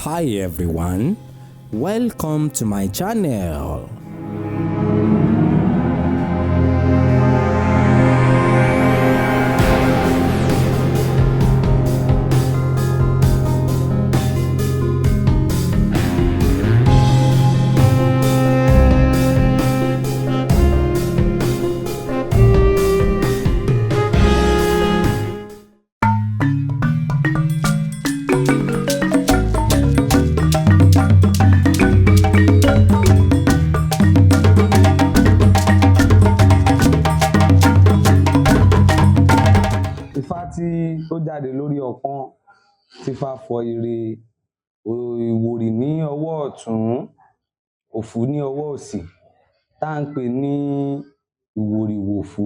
Hi everyone, welcome to my channel. Ifá tí ó jáde lórí ọpọ́n tífá fọ ire ìwòrì ní ọwọ́ ọ̀tún, òfú ní ọwọ́ òsì, tá ń pè ní ìwòrìwòfú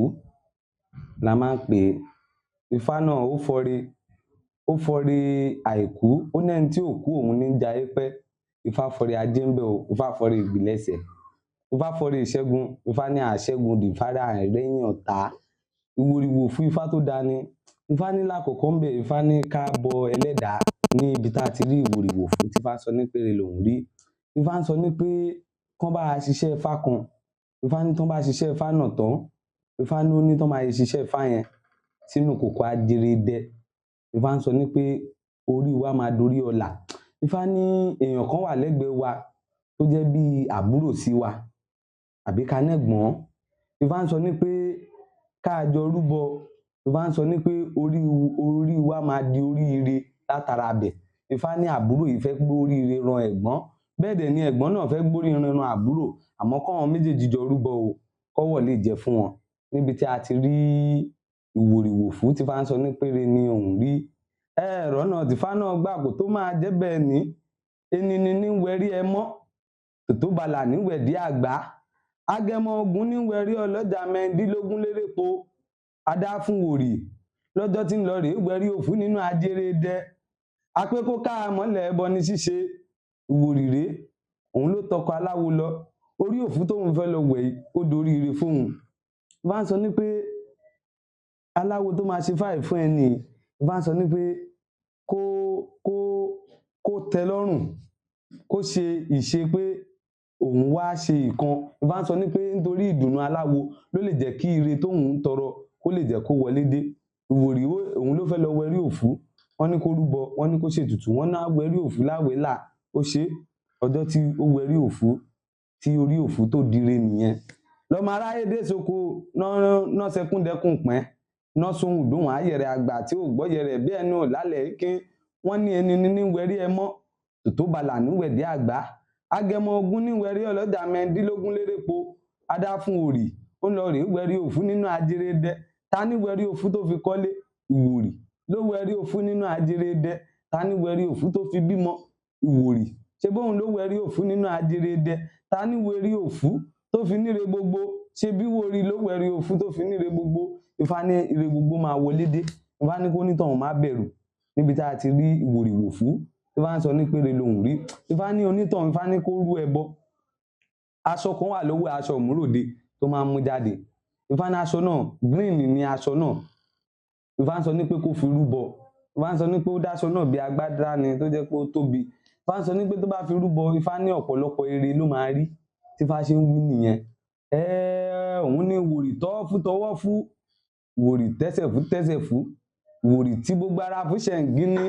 la máa ń pè é. Ifá náà ó fọre, ó fọre àìkú, ó ní ẹni tí ò kú òun ní jayé pẹ́. Ifá fọre ajé ńbẹ̀ o, Ifá fọre ìgbìlẹ̀sẹ̀, Ifá fọre ìṣẹ́gun, Ifá ní àṣẹ́gun dìfárà rẹ́yìn ọ̀tá. Ìwòrìwòfú ifá tó da ni. Ifá ní lákọ̀ọ́kọ́ ńbẹ̀, Ifá ní ká bọ ẹlẹ́dàá ní ibi tá a ti rí ìwòrìwòfú tí Ifá sọ ní pé ire lòún rí. Ifá ń sọ ní pé kán bá a ṣiṣẹ́ ifá kan. Ifá ní tán bá ṣiṣẹ́ ifá náà tán, Ifá ní ó ní tán máa ṣiṣẹ́ ifá yẹn sínú kòkò ajerede. Ifá ń sọ ní pé orí wa máa dorí ọlà. Ifá ní èèyàn kan wà lẹ́gbẹ̀ẹ́ wa tó jẹ́ bí àbúrò sí wa àbí ká nẹ́gbọ́n. Ifá ń sọ ní pé ká jọ rúbọ. Ifá ń sọ ní pé orí wa máa di oríire látara bẹ̀. Ifá ní àbúrò yìí fẹ́ gbóríire ran ẹ̀gbọ́n. Bẹ́ẹ̀ dẹ̀ ni ẹ̀gbọ́n náà fẹ́ gbóríire ran àbúrò. Àmọ́ káwọn méjèèjì jọ rúbọ o, kọ́wọ̀ lè jẹ́ fún wọn. Níbi tí a ti rí ìwòrìwòfú tí Ifá ń sọ ní pé ire ni òun rí. Ẹ̀ẹ̀rọ náà tífá náà gbà kó tó máa jẹ́ bẹ́ẹ̀ ni. Eni ni ní wẹrí ẹ mọ́, tòtó balà ní wẹ̀dí àgbá. Agẹmọ ogun ní wẹrí ọlọ́jà mẹ́ẹ̀ẹ́dínlógún lérépo. Adá fún wòrì lọ́jọ́ tí ń lọ rèé wẹrí òfú nínú ajere dẹ. Apé kó ká mọ́lẹ̀ ẹbọ ní ṣíṣe. Ìwòrì rèé, òun ló tọkọ aláwo lọ. Orí òfú tóun fẹ́ lọ wẹ̀ yìí, ó dorí ire fóun. Ifá ń sọ ní pé aláwo tó máa ṣe fáì fún ẹni yìí, Ifá ń sọ ní pé kó kó kó tẹ́ lọ́rùn, kó ṣe ìṣe pé òun wá ṣe ìkan. Ifá ń sọ ní pé nítorí ìdùnnú aláwo ló lè jẹ́ kí ire tóun ń tọrọ kó lè jẹ́ kó wọlé dé. Ìwòrì òun ló fẹ́ lọ wẹrí òfú. Wọ́n ní kó rúbọ, wọ́n ní kó ṣètùtù, wọ́n ní á wẹrí òfú láwẹ̀ẹ́là. Ó ṣe é. Ọjọ́ tí ó wẹrí òfú, tí orí òfú tó dire nìyẹn. Lọmọ aráyé dé sóko, ná sẹkúndẹkùn pẹ́n, ná sohùn dóhùn ayẹ̀rẹ̀ àgbà tí ò gbọ́ yẹrẹ bí ẹnu ò lálẹ́ kín. Wọ́n ní ẹni ní wẹrí ẹ mọ́, tòtó balà ní wẹ̀dí àgbá. Agẹmọ ogun ní wẹrí ọlọ́jà mẹ́ẹ̀ẹ́dínlógún lérépo. Adá fún òrì, ó ń lọ rèé wẹrí òfú nínú ajere dẹ. Ta ní wẹrí òfú tó fi kọ́lé? Ìwòrì ló wẹrí òfú nínú ajere dẹ. Ta ní wẹrí òfú tó fi bímọ? Ìwòrì. Ṣé bóun ló wẹrí òfú nínú ajere dẹ? Ta ní wẹrí òfú tó fi níre gbogbo? Ṣé bí wòrì ló wẹrí òfú tó fi níre gbogbo? Ifá ní ire gbogbo máa wọlé dé. Ifá ní kó nítọ̀hún má bẹ̀rù. Níbi tá a ti rí ìwòrìwòfú, Ifá ń sọ ní pé ire lòún rí. Ifá ní onítọ̀hún, Ifá ní kó rú ẹbọ. Aṣọ kan wà lọ́wọ́ aṣọ òmúròde tó máa ń mú jáde. Ifá ní aṣọ náà, green ni aṣọ náà. Ifá ń sọ ní pé kó fi rúbọ. Ifá ń sọ ní pé ó dáṣọ náà bí agbádá ni tó jẹ́ pé ó tóbi. Ifá ń sọ ní pé tó bá fi rúbọ, Ifá ní ọ̀pọ̀lọpọ̀ ire ló máa rí. Tí Ifá ṣe ń wí nìyẹn. Òun ní ìwòrì tọ́ fún tọwọ́ fún, ìwòrì tẹ́sẹ̀ fún tẹ́sẹ̀ fún, ìwòrì tí gbogbo ara fún ṣẹ̀ǹgíní.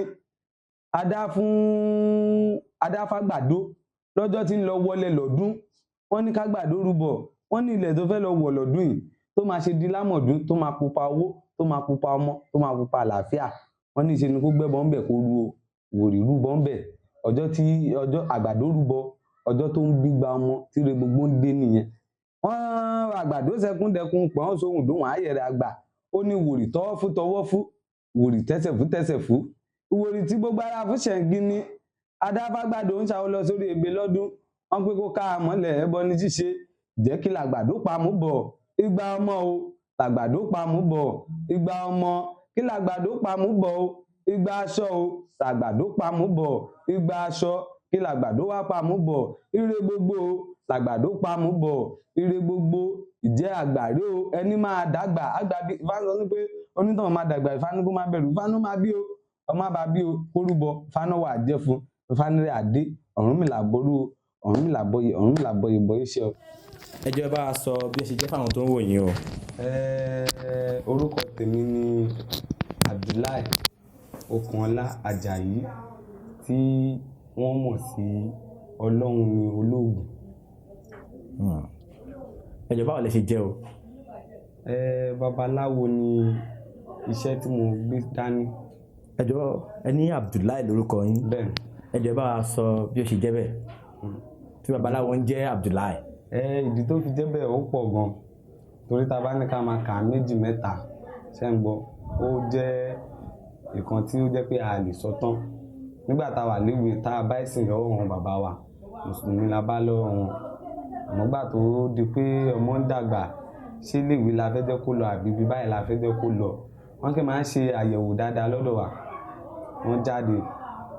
Adá fún adáfágbàdo lọ́jọ́ tí ń lọ wọlé lọ́dún. Wọ́n ní kágbàdo rúbọ. Wọ́n ní ilẹ̀ tó fẹ́ lọ wọ̀ lọ́dún yìí tó máa ṣe di lámọ̀dún, tó máa pupa owó, tó máa pupa ọmọ, tó máa pupa àlàáfíà. Wọ́n ní ìṣe ni kó gbẹ́bọ ńbẹ̀ kó ru o. Ìwòrì rúbọ ńbẹ̀. Ọjọ́ tí ọjọ́ àgbàdo rúbọ, ọjọ́ tó ń gbígba ọmọ tí ire gbogbo ń dé nìyẹn. Wọ́n àgbàdo sẹkúndẹkùn pọ̀n sóhùn dóhùn ayẹ̀rẹ̀ àgbà. Ó ní ìwòrì tọ́wọ́ fún tọwọ́ fún, ìwòrì tẹ́sẹ̀ fún tẹ́sẹ̀ fún, ìwòrì tí gbogbo ara fún ṣẹ̀ǹgíní. Adáfágbàdo ń ṣàwọ́ lọ sórí ebè lọ́dún. Wọ́n pé kó ká mọ́lẹ̀ ẹbọ ní ṣíṣe. Jẹ́ kí làgbàdo pamú bọ̀. Igba ọmọ o, làgbàdo pamú bọ̀. Igba ọmọ, kí làgbàdo pamú bọ̀ o. Igba aṣọ o, làgbàdo pamú bọ̀. Igba aṣọ, kí làgbàdo wá pamú bọ̀. Ire gbogbo o, làgbàdo pamú bọ̀. Ire gbogbo, ìjẹ́ àgbàre o. Ẹni máa dàgbà, àgbà bí. Ifá ń sọ ní pé onítọ̀hún máa dàgbà, Ifá ní kó má bẹ̀rù. Ifá ní ó máa bí o, ọmọ bá bí o, kó rúbọ, Ifá náà wà jẹ́ fún. Ifá ní adé, Ọ̀rúnmìlà ború, Ọ̀rúnmìlà bọyè, Ọ̀rúnmìlà bọyè bọyè ṣe ọ. Ẹ jọ̀ọ́ ẹ bá wa sọ bí ẹ ṣe jẹ́ fáwọn tó ń wò yín o. Orúkọ tèmi ni Abdullahi Okunola Ajayi tí wọ́n mọ̀ sí Ọlọ́run ni olóògùn. Ẹ jọ̀ọ́ báwo lẹ ṣe jẹ́ o? Babaláwo ni iṣẹ́ tí mo gbé dání. Ẹ jọ̀ọ́ ẹ ní Abdullahi lórúkọ yín. Bẹ́ẹ̀ ni. Ẹ jọ̀ọ́ bá wa sọ bí ó ṣe jẹ́ bẹ́ẹ̀ tí babaláwo ń jẹ́ Abdullahi. Ìdí tó fi jẹ́ bẹ́ẹ̀ ó pọ̀ gan, torí tá a bá ní ká máa kà á méjì mẹ́ta, ṣé ń gbọ́, ó jẹ́ nǹkan tí ó jẹ́ pé a lè sọ tán. Nígbà tá a wà léwe, tá a bá ẹ̀sìn lọ́wọ́ wọn bàbá wa, mùsùlùmí la bá lọ́wọ́ wọn. Àmọ́ gbà tó di pé ọmọ ń dàgbà, ṣé iléèwé la fẹ́ jẹ́ kó lọ àbí ibi báyìí la fẹ́ jẹ́ kó lọ? Wọ́n kì máa ń ṣe àyẹ̀wò dáadáa lọ́dọ̀ wa. Wọ́n jáde,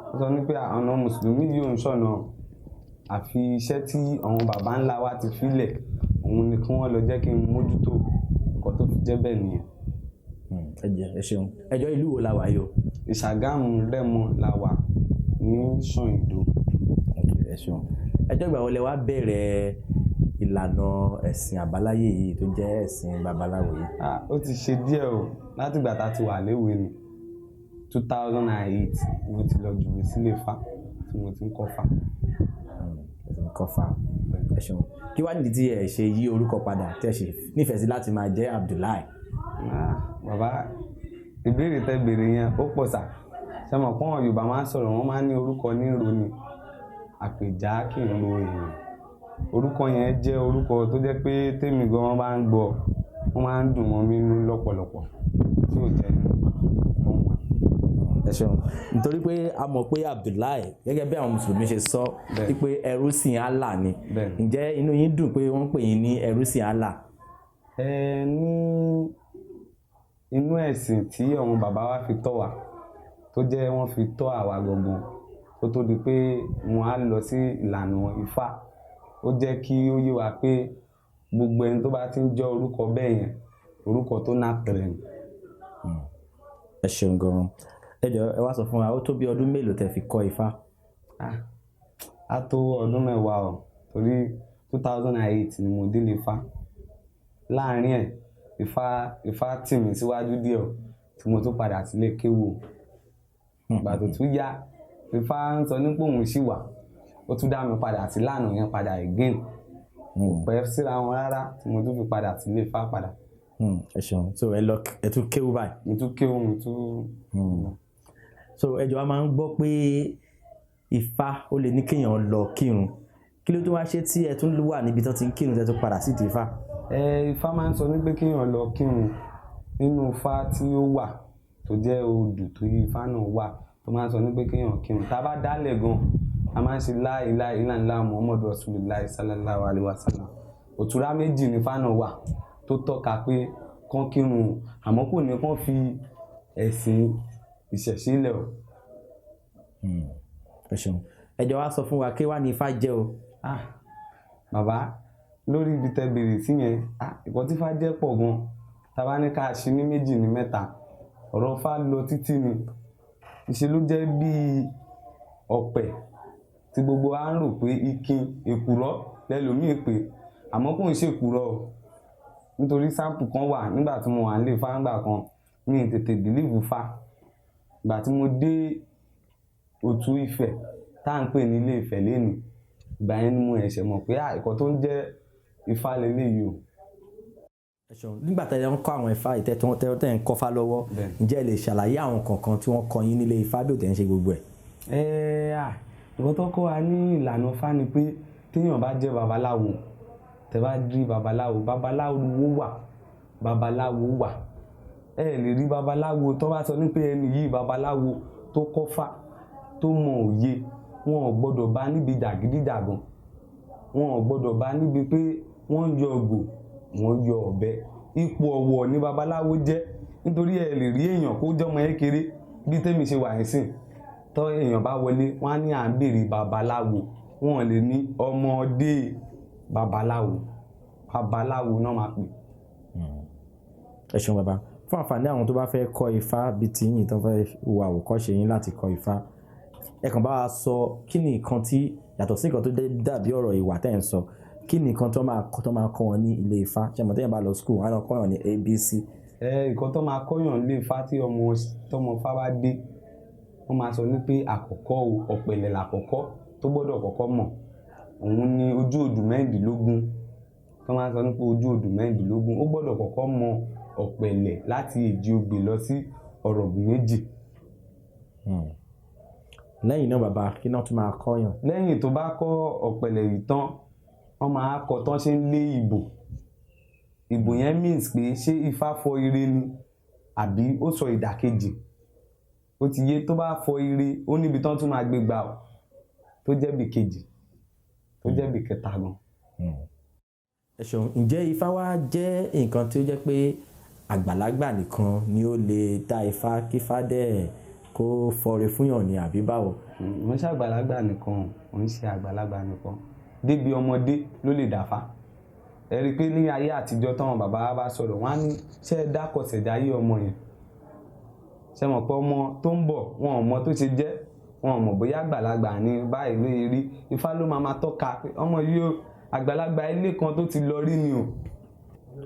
wọ́n sọ ní pé ọ̀nà mùsùlùmí yìí ò ń ṣọ̀nà, àfi iṣẹ́ tí àwọn bàbá ńlá wa ti filẹ̀, òun ni kí wọ́n lọ jẹ́ kí n mójútó. Nǹkan tó fi jẹ́ bẹ́ẹ̀ nìyẹn. Ẹ jẹ́ ẹ ṣeun. Ẹ jọ̀ọ́ ìlú wo la wà yìí o? Ìṣàgámù Rẹ́mọ la wà ní Ṣàn-Ìdó. Ẹ ṣeun. Ẹ jọ̀ọ́ ìgbà wo lẹ wá bẹ̀rẹ̀ ìlànà ẹ̀sìn àbáláyé yìí tó jẹ́ ẹ̀sìn babaláwo yìí? Ó ti ṣe díẹ̀ o, láti ìgbà tá a ti wà léwe ni. 2008 mo ti lọ jù mí sílé Ifá tí mo ti ń kọ́ Ifá. Ẹ ti ń kọ́ Ifá. Ẹ ṣeun. Kí wá nìdí tí ẹ ṣe yí orúkọ padà tí ẹ ṣe nífẹ̀ẹ́ sí láti máa jẹ́ Abdullahi? Bàbá, ìbéèrè tẹ béèrè yẹn ó pọ̀ sà. Ṣé mọ̀ pé àwọn Yorùbá máa ń sọ̀rọ̀, wọ́n máa ń ní orúkọ ní ro ni, àpèjá kì í ro èèyàn. Orúkọ yẹn jẹ́ orúkọ tó jẹ́ pé tèmi gan bá ń gbọ́, wọ́n máa ń dùn mọ́ mi nínú lọ́pọ̀lọpọ̀ tí ò jẹ́ ohun. Ẹ ṣeun. Nítorí pé a mọ̀ pé Abdullahi gẹ́gẹ́ bí àwọn mùsùlùmí ṣe sọ wípé ẹrú sìn Allah ni. Ǹjẹ́ inú yín dùn pé wọ́n ń pè yín ní ẹrú sìn Allah? Ní inú ẹ̀sìn tí àwọn bàbá wa fi tọ́ wa, tó jẹ́ wọ́n fi tọ́ àwa gangan, kó tó di pé wọ́n á lọ sí ìlànà Ifá, ó jẹ́ kí ó yé wa pé gbogbo ẹni tó bá ti ń jẹ́ orúkọ bẹ́ẹ̀ yẹn, orúkọ tó nápẹ̀rẹ̀ ni. Ẹ ṣeun gan-an. Ẹ jọ̀ọ́ ẹ wá sọ fún wa, ó tó bí ọdún mélòó tẹ́ fi kọ́ Ifá? Á tó ọdún mẹ́wàá o, torí 2008 ni mo délé Ifá. Láàárín ẹ̀, Ifá tì mí síwájú díẹ̀ o, tí mo tún padà sílé kéwú o. Ìgbà tó tún yá, Ifá ń sọ nípò òun ṣì wà, ó tún dá mi padà sí lánàá yẹn padà again. Kò pẹ́ síra wọn rárá tí mo tún fi padà sílé Ifá padà. Ẹ ṣeun. So ẹ lọ ẹ tún kéwú báyìí. Mo tún kéwú, mo tún. So ẹ jọ̀ọ́ a máa ń gbọ́ pé Ifá ó lè ní kéèyàn lọ kírun. Kí ló tún wá ṣe tí ẹ tún wà níbi tí wọ́n ti ń kírun tẹ́ tún padà sí ìdí Ifá? Ifá máa ń sọ wípé kéèyàn lọ kírun. Nínú Ifá tí ó wà tó jẹ́ odù tó Ifá náà wà tó máa ń sọ wípé kéèyàn kírun. Tá a bá dálẹ̀ gan, a máa ń ṣe la ilaha illallah Muhammadu Rasulullah sallallahu alaihi wasallam. Òtúrá méjì ní Ifá náà wà tó tọ́ka pé kán kírun, àmọ́ kò ní kán fi ẹ̀sìn ìṣẹ̀ṣe lẹ̀ o. Ẹ ṣeun. Ẹ jọ̀ọ́ wá sọ fún wa kí wá ní Ifá jẹ́ o. Bàbá, lórí ibi tẹ béèrè sí yẹn, nǹkan tí Ifá jẹ́ pọ̀ gan. Tá a bá ní ká ṣe ní méjì ní mẹ́ta, ọ̀rọ̀ Ifá lọ títí ni. Ìṣe ló jẹ́ bí ọ̀pẹ tí gbogbo wa ń rò pé ikin èkùrọ́ lẹ́lòmíì pé, àmọ́ kò ń ṣe èkùrọ́ o. Nítorí sample kan wà nígbà tí mo wà nílé Ifá nígbà kan, mi ò tètè believe Ifá. Ìgbà tí mo dé Òtù Ifẹ̀ tá ń pè ní Ilé Ifẹ̀ lénìí, ìgbà yẹn ni mo ṣẹ̀ṣẹ̀ mọ̀ pé nǹkan tó ń jẹ́ Ifá leléyìí o. Ẹ ṣeun. Nígbà tí ẹ ń kọ́ àwọn Ifá yìí, tẹ́ ń kọ́ Ifá lọ́wọ́, ǹjẹ́ ẹ lè ṣàlàyé àwọn kọ̀ọ̀kan tí wọ́n kọ́ yín nílé Ifá bí ò tẹ́ ń ṣe gbogbo ẹ̀? Nǹkan tó kọ́ wa ní ìlànà Ifá ni pé téèyàn bá jẹ́ babaláwo, tẹ́ bá rí babaláwo, babaláwo wà, babaláwo wà. Ẹ lè rí babaláwo tó bá sọ ní pé ẹni yìí babaláwo tó kọ́fá, tó mọ òye, wọn ò gbọdọ̀ bá níbi jàgídíjàgan. Wọn ò gbọdọ̀ bá níbi pé wọ́n yọ ògò, wọ́n yọ ọ̀bẹ. Ipò ọ̀wọ̀ ni babaláwo jẹ́. Nítorí ẹ lè rí èèyàn kó jẹ́ ọmọ kékeré bí tèmi ṣe wà nísìn. Tọ́ èèyàn bá wọlé, wọ́n á ní à ń bèèrè babaláwo. Wọn ò lè ní ọmọdé babaláwo. Babaláwo náà máa pè. Ẹ ṣeun bàbá. Fún àǹfààní àwọn tó bá fẹ́ kọ́ Ifá bí ti yín, tó fẹ́ wo àwòkọ́ṣe yín láti kọ́ Ifá, Ẹ kàn bá wa sọ kí ni nǹkan tí yàtọ̀ sí nǹkan tó dàbí ọ̀rọ̀ ìwà tẹ́ ẹ̀ ń sọ, kí ni nǹkan tó máa kọ́ wọn ní ilé Ifá? Ṣé mo tẹ́yìn bá lọ school, wọn á lọ kọ́ wọn ní ABC. Ẹ nǹkan tó máa kọ́yàn nílé Ifá tí ọmọ tọmọ Ifá bá dé, wọ́n máa sọ ní pé àkọ́kọ́ o, ọ̀pẹ̀lẹ̀ làkọ́kọ́ tó gbọ́dọ̀ kọ́kọ́ mọ̀. Òun ni ojú odù 16. Tó máa sọ ní pé ojú odù 16, ó gbọ́dọ̀ kọ́kọ́ mọ ọ̀pẹ̀lẹ̀ láti èjì ogbè lọ sí ọ̀rọ̀gùn méjì. Lẹ́yìn náà bàbá, kí náà tún máa kọ́yàn? Lẹ́yìn tó bá kọ́ ọ̀pẹ̀lẹ̀ yìí tán, wọ́n máa kọ́ tán ṣe ń lé ìbò. Ìbò yẹn means pé ṣé Ifá fọ ire ni àbí ó sọ ìdàkejì. Ó ti yé, tó bá fọ ire, ó níbi tán tún máa gbé gbà ó, tó jẹ́ bí kejì, tó jẹ́ bí kẹta gan. Ẹ ṣeun. Ǹjẹ́ Ifá wá jẹ́ nǹkan tí ó jẹ́ pé àgbàlagbà nìkan ni ó lè dá Ifá kí Ifá dẹ̀ kó fọre fúnyàn ni àbí báwo? Kò ń ṣe àgbàlagbà nìkan, kò ń ṣe àgbàlagbà nìkan. Débi ọmọdé ló lè dáfá. Ẹ rí i pé ní ayé àtijọ́ táwọn bàbá wa bá sọ̀rọ̀, wọ́n á ní ṣé ẹ dákọsẹ̀jáyé ọmọ yẹn? Ṣé mọ̀ pé ọmọ tó ń bọ̀, wọn ò mọ tó ṣe jẹ́, wọn ò mọ̀ bóyá àgbàlagbà ni báyìí ló rí. Ifá ló máa ma tọ́ka pé ọmọ yìí o, àgbàlagbà ilé kan tó ti lọ rí ni o.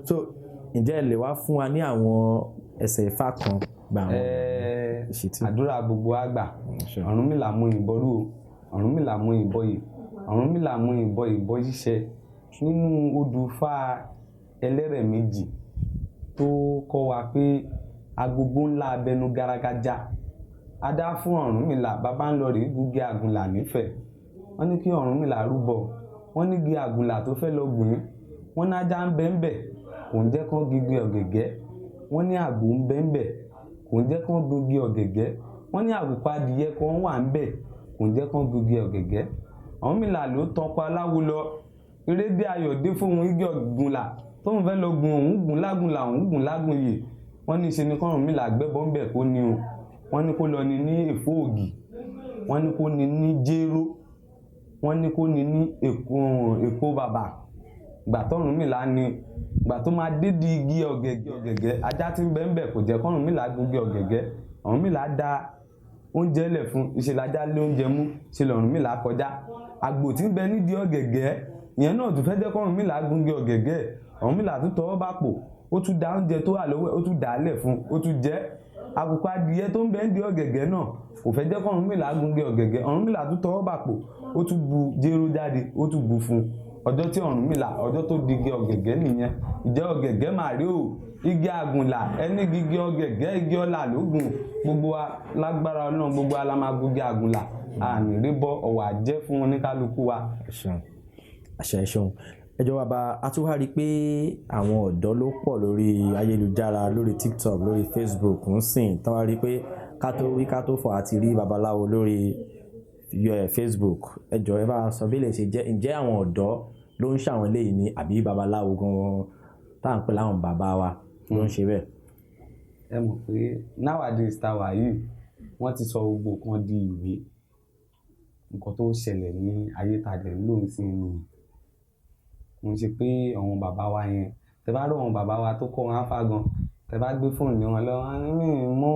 So ǹjẹ́ ẹ lè wá fún wa ní àwọn ẹsẹ̀ Ifá kan gba àwọn ìṣítí? Àdúrà gbogbo àgbà. Ọ̀rúnmìlà mú ìbọn rú o, Ọ̀rúnmìlà mú ìbọn yìí, Ọ̀rúnmìlà mú ìbọn ìbọn ṣíṣẹ nínú odù Ifá ẹlẹ́rẹ̀ méjì tó kọ́ wa pé agogo ńlá abẹnú garagaja. A dá fún Ọ̀rúnmìlà, bàbá ń lọ rèé gúgé àgùnlà nífẹ̀ẹ́. Wọ́n ní kí Ọ̀rúnmìlà rúbọ, wọ́n ní igi àgùnlà tó fẹ́ lọ gbìn ín, wọ́n ní ajá ń bẹ ń bẹ̀, kò ń jẹ́ kán gigi ọ̀gẹ̀gẹ́. Wọ́n ní àgbò ń bẹ ń bẹ̀, kò ń jẹ́ kán gigi ọ̀gẹ̀gẹ́. Wọ́n ní àkùkọ adìyẹ kan wà ń bẹ̀, kò ń jẹ́ kán gigi ọ̀gẹ̀gẹ́. Ọ̀rúnmìlà ló tọkọ aláwo lọ. Erédé ayọ̀ dé fóun igi ọ̀gùnlà tóun fẹ́ lọ gùn, òun gùn lágùnlà, òun gùn lágùn yè. Wọ́n ní ṣe ni k'Ọ̀rúnmìlà gbẹ́bọ ń bẹ̀ kó ní o. Wọ́n ní kó lọ ní ní èfó ògì, wọ́n ní kó ní ní jéró, wọ́n ní kó ní ní èkó bàbà. Ìgbà t'Ọ̀rúnmìlà ni, ìgbà tó máa dé di igi ọ̀gẹ̀gẹ̀, ajá tí ń bẹ ń bẹ̀ kò jẹ́ k'Ọ̀rúnmìlà gun igi ọ̀gẹ̀gẹ̀. Ọ̀rúnmìlà da oúnjẹ lẹ̀ fún, ìṣe lajá lé oúnjẹ mú, ṣe l'Ọ̀rúnmìlà kọjá. Àgbò tí ń bẹ nídìí ọ̀gẹ̀gẹ̀, ìyẹn náà tún fẹ́ jẹ́ k'Ọ̀rúnmìlà gun igi ọ̀gẹ̀gẹ̀. Ọ̀rúnmìlà tún tọwọ́ bá pò, ó tún da oúnjẹ tó wà lọ́wọ́ ẹ̀, ó tún dà á lẹ̀ fún, ó tún jẹ. Àkùkọ adìyẹ tó ń bẹ nídìí ọ̀gẹ̀gẹ̀ náà kò fẹ́ jẹ́ k'Ọ̀rúnmìlà gun igi ọ̀gẹ̀gẹ̀. Ọ̀rúnmìlà tún tọwọ́ bá pò, ó tún bu jéró jáde, ó tún bu fún un. Ọjọ́ tí Ọ̀rúnmìlà, ọjọ́ tó di igi ọ̀gẹ̀gẹ̀ nìyẹn. Ìjẹ́ ọ̀gẹ̀gẹ̀ máa rí o, igi àgùnlà, ẹni igi ọ̀gẹ̀gẹ̀, igi ọlà ló gùn. Gbogbo wa lágbára Ọlọ́run, gbogbo wa la máa gun igi àgùnlà. A ní rí bọ́, ọ̀wà jẹ́ fún oníkálukú wa. Ẹ ṣeun. Àṣẹ, ẹ ṣeun. Ẹ jọ̀ọ́ bàbá, a tún wá rí i pé àwọn ọ̀dọ́ ló pọ̀ lórí ayélujára, lórí TikTok, lórí Facebook ń sìn. Tán wá rí i pé ká tó wí ká tó fọ̀ àti rí babaláwo lórí Facebook. Ẹ jọ̀ọ́ ẹ bá wa sọ bí lè ṣe jẹ́. Ǹjẹ́ àwọn ọ̀dọ́ ló ń ṣàwọn eléyìí ni àbí babaláwo gan-an tá à ń pè láwọn bàbá wa ló ń ṣe bẹ́ẹ̀? Ẹ mọ̀ pé nowadays tá wà yìí, wọ́n ti sọ gbogbo nǹkan di ìwé. Nǹkan tó ṣẹlẹ̀ ní ayé ta dẹ̀ ń lò ń sìn nìyẹn. Kò ń ṣe pé àwọn bàbá wa yẹn, tẹ bá rí àwọn bàbá wa tó kọ́ wọn áfá gan, tẹ bá gbé fóònù lé wọn lọ́wọ́, wọ́n á ní mi ò mọ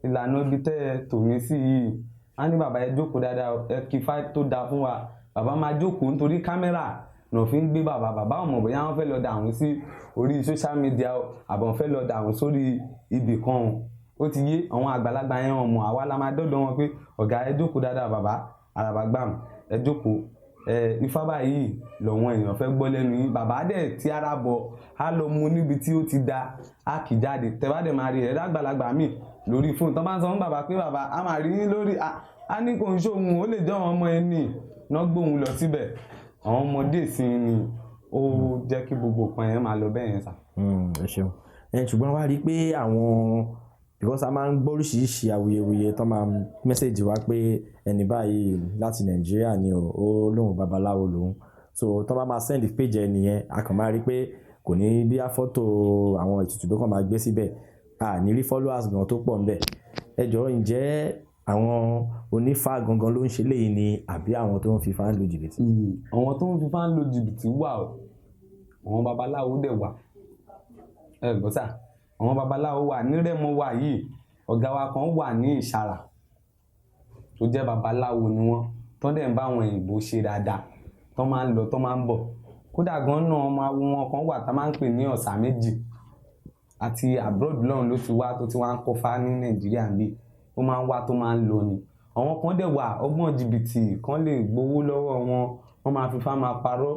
ìlànà ibi tẹ́ ẹ tò mí sí yìí. Wọ́n á ní bàbá ẹ jókòó dáadáa, ẹ kí ifá tó da fún wa. Bàbá máa jókòó nítorí kámẹ́rà náà fi ń gbé bàbá. Bàbá ò mọ̀ bóyá wọ́n fẹ́ lọ dà wọ́n sí orí social media o, àbí wọ́n fẹ́ lọ dà wọ́n sórí ibì kan o. Ó ti yé àwọn àgbàlagbà yẹn, wọ́n mọ̀. Àwa la máa dọ́dọ̀ wọn pé ọ̀gá ẹ jókòó dáadáa bàbá, àràbà gbàm, ẹ jókòó. Ifá báyìí lọ́wọ́n èèyàn fẹ́ gbọ́ lẹ́nu yín. Bàbá dẹ̀ tí ara bọ̀, á lọ mú níbi tí ó ti da, á kì jáde. Tẹ bá dẹ̀ máa rí ẹ̀rọ àgbàlagbà mi lórí fóònù. Tọ́ bá ń sọ fún bàbá pé bàbá, a máa rí yín lórí, a ní kò ń ṣòun, ó lè jẹ́ àwọn ọmọ ẹni náà gbóhùn lọ síbẹ̀. Àwọn ọmọdé ìsìn ni ó jẹ́ kí gbogbo nǹkan yẹn máa lọ bẹ́ẹ̀ yẹn sà. Ẹ ṣeun. Ṣùgbọ́n wá rí i pé àwọn, because a máa ń gbọ́ oríṣiríṣi awuyewuye tó máa message wa pé ẹni báyìí láti Nàìjíríà ni o, ó lóun babaláwo lòun. So tó bá máa send page ẹni yẹn, a kàn máa rí pé kò ní bí a fọ́tò àwọn ètùtù tó kàn máa gbé síbẹ̀. A ní rí followers gan tó pọ̀ ńbẹ̀. Ẹ jọ̀ọ́, ǹjẹ́ àwọn onífá gangan ló ń ṣe léyìí ni àbí àwọn tó ń fi ifá ń lu jìbìtì? Àwọn tó ń fi ifá ń lu jìbìtì wà o. Àwọn babaláwo dẹ̀ wà. Ẹ gbọ́ sà, àwọn babaláwo wà ní Rẹ́mọ wà yìí. Ọ̀gá wa kan wà ní Ìṣàrà. tó jẹ́ babaláwo ni wọ́n, tán dẹ̀ ń bá àwọn òyìnbó ṣe dáadáa, tán máa ń lọ, tán máa ń bọ̀. Kódà gan náà, ọmọ awo wọn kan wà tá máa ń pè ní Ọ̀sà Méjì, àti abroad lọ́hùn ló ti wá, tó ti wá ń kọ́fá ní Nàìjíríà ń bí. Ó máa ń wá, tó máa ń lọ ni. Àwọn kan dẹ̀ wà, ọgbọ́n jìbìtì kan lè gbowó lọ́wọ́ wọn, wọ́n máa fífá máa parọ́.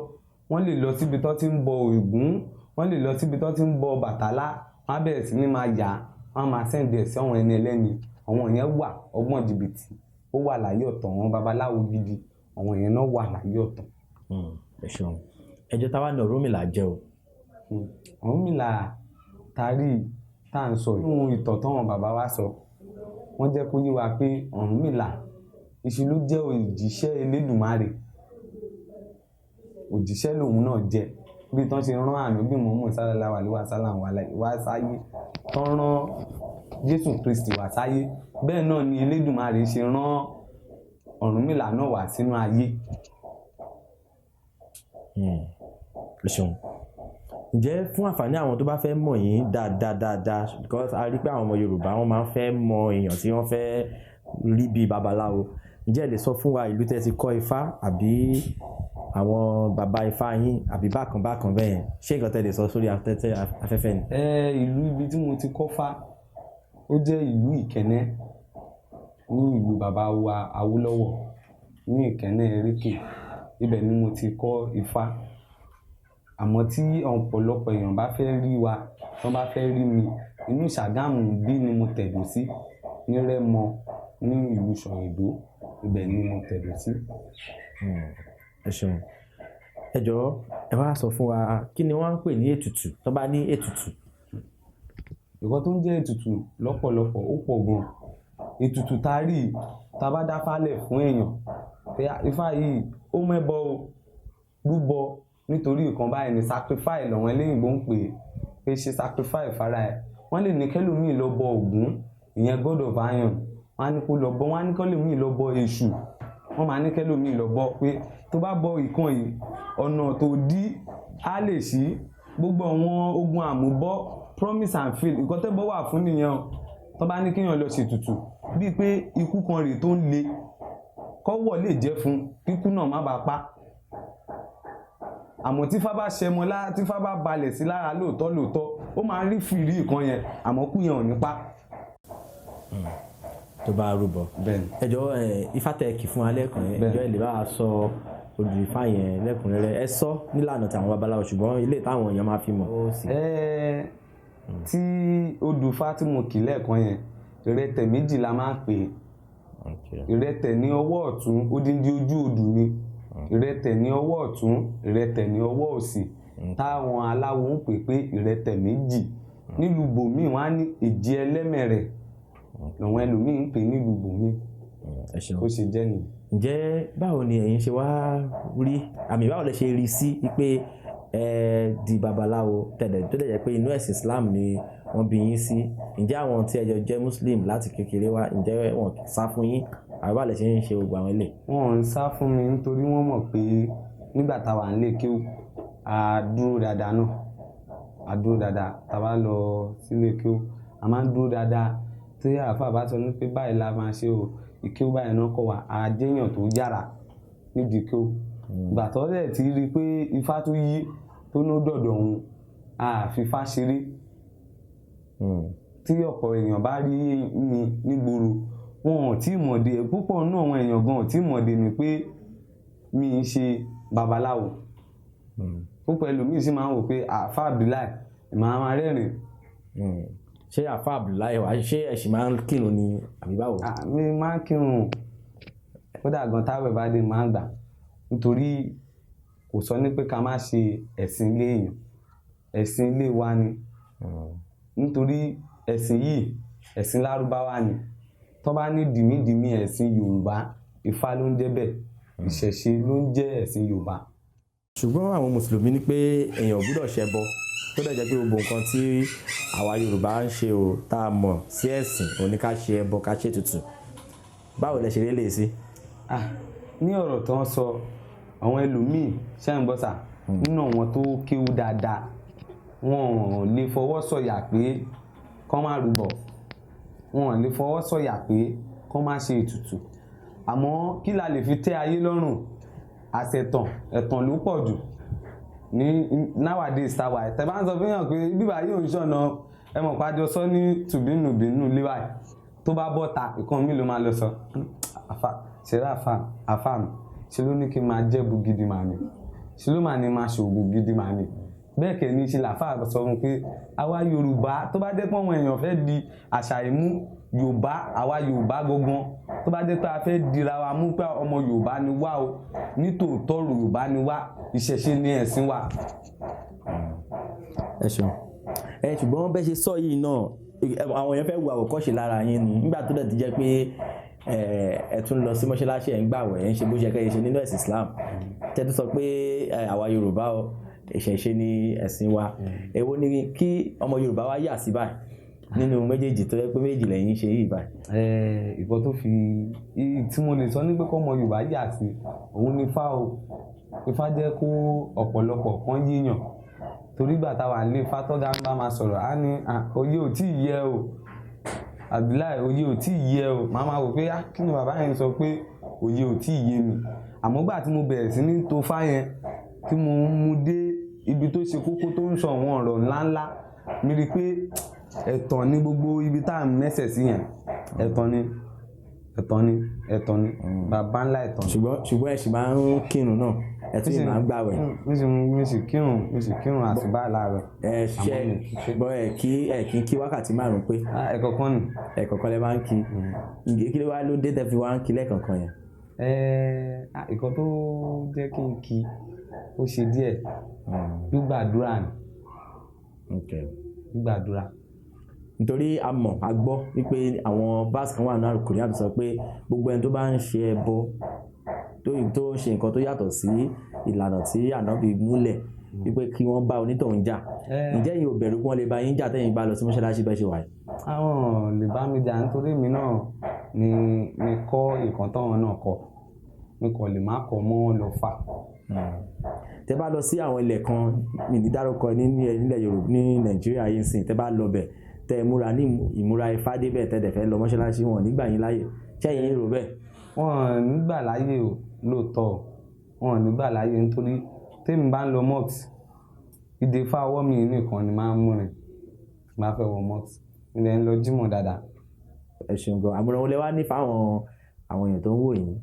Wọ́n lè lọ síbi tó ti ń bọ Ògún, wọ́n lè lọ síbi tó ti ń bọ Bàtálá, wọ́n á bẹ̀rẹ̀ sí ní máa yà á, wọ́n á máa send ẹ̀ sí àwọn ẹni ẹlẹ́ni. Àwọn yẹn wà, ọgbọ́n jìbìtì ó wà láyé ọ̀tọ̀. Àwọn babaláwo gidi, àwọn yẹn náà wà láyé ọ̀tọ̀. Ẹ ṣeun. Ẹjọ́ táwa ní Ọ̀rúnmìlà jẹ́ o. Ọ̀rúnmìlà tarí tá à ń sọ yìí, nínú ìtàn táwọn bàbá wa sọ, wọ́n jẹ́ kó yé wa pé Ọ̀rúnmìlà ìṣe ló jẹ́ òjíṣẹ́ Elédùmarè. Òjíṣẹ́ lòun náà jẹ́, bí tán ṣe rán Ànábì Muhammad sallallahu alaihi wasallam wá sáyé, tán rán Jésù Kristi wá sáyé, bẹ́ẹ̀ náà ni Elédùmarè ṣe rán Ọ̀rúnmìlà náà wá sínú ayé. Ẹ ṣeun. Ǹjẹ́ fún àǹfààní àwọn tó bá fẹ́ mọ̀ yín dáadáa dáadáa, because a rí pé àwọn ọmọ Yorùbá, wọ́n máa ń fẹ́ mọ èèyàn tí wọ́n fẹ́ rí bíi babaláwo, ǹjẹ́ ẹ lè sọ fún wa ìlú tẹ́ ti kọ́ Ifá, àbí àwọn bàbá Ifá yín, àbí bákan bákan bẹ́ẹ̀? Ṣé nǹkan tẹ́ lè sọ sórí afẹ́fẹ́ ni? Ẹ ìlú ibi tí mo ti kọ́ fá, ó jẹ́ ìlú Ìkẹ́nnẹ́, ní ìlú bàbá wa Awólọ́wọ̀, ní Ìkẹ́nnẹ́ Erékè. Ibẹ̀ ni mo ti kọ́ Ifá. Àmọ́ tí ọ̀pọ̀lọpọ̀ èèyàn bá fẹ́ rí wa, tí wọ́n bá fẹ́ rí mi, inú Ṣàgámù bí ni mo tẹ̀dó sí, ní Rẹ́mọ, ní ìlú Ṣọ̀yìndó, ibẹ̀ ni mo tẹ̀dó sí. Ẹ ṣeun. Ẹ jọ̀ọ́, ẹ wá sọ fún wa, kí ni wọ́n ń pè ní ètùtù, tó bá ní ètùtù? Nǹkan tó ń jẹ́ ètùtù lọ́pọ̀lọpọ̀, ó pọ̀ gan. Ètùtù tá a rí, tá a bá dá fálẹ̀ fún èèyàn pé Ifá yìí ó mẹ́bọ o, rúbọ nítorí nǹkan báyìí ni, sacrifice lọ́wọ́n eléyìnbó ń pè é, pé ṣe sacrifice fara ẹ̀. Wọ́n lè ní kẹ́lòmíì lọ bọ Ògún, ìyẹn god of iron, wọ́n á ní kó lọ bọ. Wọ́n á ní kẹ́lòmíì lọ bọ Èṣù, wọ́n máa ní kẹ́lòmíì lọ bọ, pé tó bá bọ ìkan yìí, ọ̀nà tó dí á lè ṣí, gbogbo àwọn ogun àmúbọ́, promise and fail. Nǹkan tẹ́ bọ́ wà fún nìyẹn o. Tó bá ní kéèyàn lọ ṣètùtù, bíi pé ikú kan rèé tó ń le, kọ́wọ́ lè jẹ́ fún kíkú náà má bàa pa. Àmọ́ tífá bá ṣẹmọ lá, tífá bá balẹ̀ sí lára lóòótọ́ lóòótọ́, ó máa ń rí fìrí ìkan yẹn, àmọ́ kú yẹn ò ní pa. Tó bá rúbọ. Bẹ́ẹ̀ni. Ẹ jọ̀ọ́, ẹ ifá tẹ kì fún wa lẹ́ẹ̀kan yẹn, ẹ jọ̀ọ́, ẹ lè bá wa sọ odù ifá yẹn lẹ́kùnrẹ́rẹ́? Ẹ sọ nílànà tí àwọn babaláwo, ṣùgbọ́n ilé táwọn èèyàn máa fi mọ̀. Ẹ tí odù ifá tí mo kì lẹ́ẹ̀kan yẹn, ìrẹtẹ̀ méjì la máa ń pè é. Ìrẹtẹ̀ ní ọwọ́ ọ̀tún, odindi ojú odù ni. Ìrẹtẹ̀ ní ọwọ́ ọ̀tún, ìrẹtẹ̀ ní ọwọ́ òsì, táwọn aláwo ń pè pé ìrẹtẹ̀ méjì. Nílùú bòmíì, wọ́n á ní èjì ẹlẹ́mẹ̀rẹ̀ làwọn ẹlòmíì ń pè nílùú bòmíì. Ẹ ṣeun. Ó ṣe jẹ́ nìyẹn. Ǹjẹ́ báwo ni ẹ̀yin ṣe wá rí àmì, báwo lẹ ṣe rí sí pé ẹ di babaláwo tẹ̀lẹ̀, tó dẹ̀ jẹ́ pé inú ẹ̀sìn Islam ni wọ́n bí yín sí? Ǹjẹ́ àwọn tí ẹ jọ jẹ́ Muslim láti kékeré wá, ǹjẹ́ wọ́n sá fún yín, àbí báwo lẹ ṣe ń ṣe gbogbo àwọn eléyìí? Wọn ò ń sá fún mi, nítorí wọ́n mọ̀ pé nígbà tá a wà nílé kéwú, a dúró dáadáa náà, a dúró dáadáa. Tá a bá lọ sílé kéwú, a máa ń dúró dáadáa. Tí àáfàá bá sọ ní pé báyìí la máa ṣe o, ìkéwú báyìí náà kọ́ wa, a jẹ́yàn tó yára nídìí kéwú. Ìgbà tó dẹ̀ ti rí i pé ifá tó yí tó ní ó dọ̀dọ̀ òun, a fi ifá ṣeré. Tí ọ̀pọ̀ èèyàn bá rí mi nígboro, wọn ò tí ì mọ̀dé púpọ̀ nínú àwọn èèyàn gan ò tí ì mọ̀dé mi pé mi ń ṣe babaláwo. Púpọ̀ ẹlòmíì sì máa ń wò pé àáfà Abdullahi, màá máa rẹ́rìn. Ṣé àáfà Abdullahi wà, ṣé ẹ sì máa ń kírun ni, àbí báwo? Mi máa ń kírun, kódà gan táwẹ̀ bá dé, máa ń gbà, nítorí kò sọ ní pé ká má ṣe ẹ̀sìn ilé èèyàn, ẹ̀sìn ilé wa ni. Nítorí ẹ̀sìn yìí, ẹ̀sìn Lárúbáwá ni. Tó bá ní dìmídìmí ẹ̀sìn Yorùbá, Ifá ló ń jẹ́ bẹ́ẹ̀, ìṣẹ̀ṣe ló ń jẹ́ ẹ̀sìn Yorùbá. Ṣùgbọ́n àwọn mùsùlùmí ní pé èèyàn ò gbúdọ̀ ṣẹbọ, tó dẹ̀ jẹ́ pé gbogbo nǹkan tí àwa Yorùbá ń ṣe o, tá a mọ̀ sí ẹ̀sìn, òun ni ká ṣe ẹbọ, ká ṣe ètùtù. Báwo lẹ ṣe rí lè sí? Ní ọ̀rọ̀ tó ń sọ, àwọn ẹlòmíì ṣe ń gbọ́ sà nínú àwọn tó kéwú dáadáa, wọn ò lè fọwọ́ sọ̀yà pé kán má rúbọ, wọn ò lè fọwọ́ sọ̀yà pé kán má ṣe ètùtù. Àmọ́ kí la lè fi tẹ́ ayé lọ́rùn? Àṣẹ̀tàn, ẹ̀tàn ló pọ̀ jù ní nowadays tá a wà. Tẹ́ bá ń sọ fún yàn pé bíbá yóò ń ṣọ̀nà, ẹ mọ̀ pàjọ sọ ní tùbínùbínú léwà, tó bá bọ́ ta ìkan mi ló máa lọ sọ, àfa ṣẹlẹ, àfa mi ṣe ló ní kí n máa jẹ́bu gidi màá ní, ṣe ló máa ní máa ṣoògùn gidi màá ní. Bẹ́ẹ̀ kẹ́ ní ṣe làáfà sọ fún pé àwa Yorùbá, tó bá jẹ́ pé àwọn èèyàn fẹ́ di àṣà ìmú Yorùbá, àwa Yorùbá gangan, tó bá jẹ́ pé a fẹ́ dira wa mú pé ọmọ Yorùbá ni wá o, nítòótọ́ Yorùbá ni wá, ìṣẹ̀ṣe ni ẹ̀sìn wa. Ẹ ṣeun. Ẹ ṣùgbọ́n bẹ́ẹ̀ ṣe sọ yìí náà, àwọn èèyàn fẹ́ wo àwòkọ́ṣe lára yín ni. Nígbà tó dẹ̀ ti jẹ́ pé ẹ tún lọ sí mọ́ṣáláṣí, ẹ̀ ń gbàwẹ̀, ẹ̀ ń ṣe bó ṣe kẹ́ ẹ ṣe nínú ẹ̀sìn Islam, tẹ́ tó sọ pé àwa Yorùbá o, ìṣẹ̀ṣe ni ẹ̀sìn wa, èwo ni kí ọmọ Yorùbá wa yà sí báyìí nínú méjèèjì tó yẹ pé méjì lẹ́yìn ṣe yìí báyìí? Ìkan tó fi tí mo lè sọ ní pé kọ́mọ Yorùbá yà sí òun ni Ifá o. Ifá jẹ́ kó ọ̀pọ̀lọpọ̀ kan yíyàn, torí ìgbà táwa ń lé Ifá, tọ́gá ń bá máa sọ̀rọ̀, á ní oyè ò tí ì yẹ o, Abdullahi, oyè ò tí ì yẹ o. Màá máa wò pé kí ni bàbá yẹn sọ pé oyè ò tí ì yé mi. Àmọ́ gbà tí mo bẹ̀rẹ̀ sí ní to Ifá yẹn, tí mo ń mú dé ibi tó ṣe kókó, tó ń sọ àwọn ọ̀rọ̀ ńláńlá, mi rí i pé ẹ̀tàn ní gbogbo ibi tá à ń mẹ́sẹ̀ sí yẹn. Ẹ̀tàn ni, ẹ̀tàn ni, ẹ̀tàn ni, bàbá ńlá ẹ̀tàn ni. Ṣùgbọ́n ẹ sì máa ń kírun náà, ẹ tún sì máa ń gbàwẹ̀. Mi sì kírun àsùbá láàárọ̀. Ẹ ṣe bọ́ ẹ kí wákàtí 5 pé. Ẹ̀kọ̀ọ̀kan ni. Ẹ̀kọ̀ọ̀kan lẹ máa ń kí. Kí ló wá ló dé tẹ́ fi wá ń kí lẹ́ẹ̀kọ̀ọ̀kan yẹn? Ìkan tó jẹ́ kí n kí ó ṣe díẹ̀, gbígbàdúrà ni. Gbígbàdúrà. Nítorí a mọ̀, a gbọ́ wípé àwọn verse kan wà nínú Al-Qur'an tó sọ pé gbogbo ẹni tó bá ń ṣe ẹbọ, tó ń ṣe nǹkan tó yàtọ̀ sí ìlànà tí Ànábì múlẹ̀, wípé kí wọ́n bá onítọ̀hún jà. Ǹjẹ́ ẹ̀yin ò bẹ̀rù pé wọ́n lè bá yín jà tẹ́yin bá lọ sí mọ́ṣáláṣí bẹ́ẹ̀ ṣe wà yìí? Àwọn lè bá mi jà, nítorí èmi náà ni mi kọ́ ìkan táwọn náà kọ́, mi kò lè má kọ́ mọ́ lọ fà. Tẹ́ bá lọ sí àwọn ilẹ̀ kan, mi ní dárúkọ nílẹ̀ Yorùbá ní Nàìjíríà yìí sìn, tẹ́ bá lọ bẹ̀, tẹ́ múra ní ìmúra Ifá débẹ̀, tẹ́ dẹ̀ fẹ́ lọ mọ́ṣáláṣí, wọn nígbà yín láàyè. Ṣé ẹ̀yin rò bẹ́ẹ̀? Wọn nígbà láàyè o, lóòótọ́ wọn nígbà láàyè, nítorí tèmi bá ń lọ mosque, ìdè Ifá ọwọ́ mi nìkan ni máa ń mú rìn máa fẹ́ wọ mosque, ilẹ̀ ń lọ jímọ̀ dáadáa. Ẹ ṣeun gan. Àmọ̀ràn wo lẹ wá ní fáwọn àwọn èèyàn tó ń wò yín?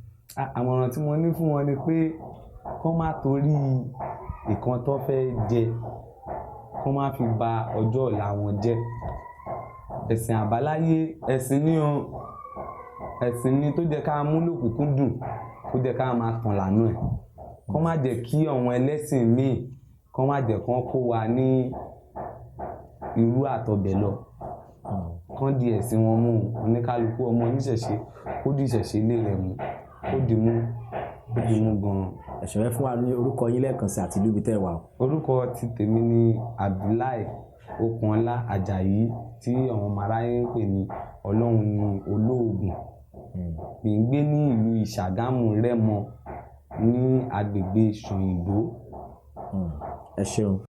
Àmọ̀ràn tí mo ní fún wọn ni pé kán má torí nǹkan tó fẹ́ jẹ, kán má fi ba ọjọ́ ọ̀la wọn jẹ́. Ẹ̀sìn àbáláyé ẹ̀sìn ní o, ẹ̀sìn ni tó jẹ́ ká mú lòkùnkúndùn, tó jẹ́ ká máa tàn lánàá ẹ̀. Kán má jẹ́ kí àwọn ẹlẹ́sìn míì, kán má jẹ́ kán kó wa ní irú àtọ̀bẹ̀ lọ. Kán di ẹ̀sìn wọn mú, oníkálukú ọmọ oníṣẹ̀ṣe kó di ìṣẹ̀ṣe ilé rẹ̀ mú, kó di mú, kó di mú gan-an. Ẹ ṣé, fún wa ní orúkọ yín lẹ́ẹ̀kan sí àti ìlú ibi tẹ́ ẹ wà. Orúkọ ti tèmi ni Abdullahi Okunola Ajayi, tí àwọn ọmọ aráyé ń pè ní Ọlọ́run ní Olóògùn. Mi ń gbé ní ìlú Ìṣàgámù Rẹ́mọ ní agbègbè Ṣàyìndó. Ẹ ṣeun.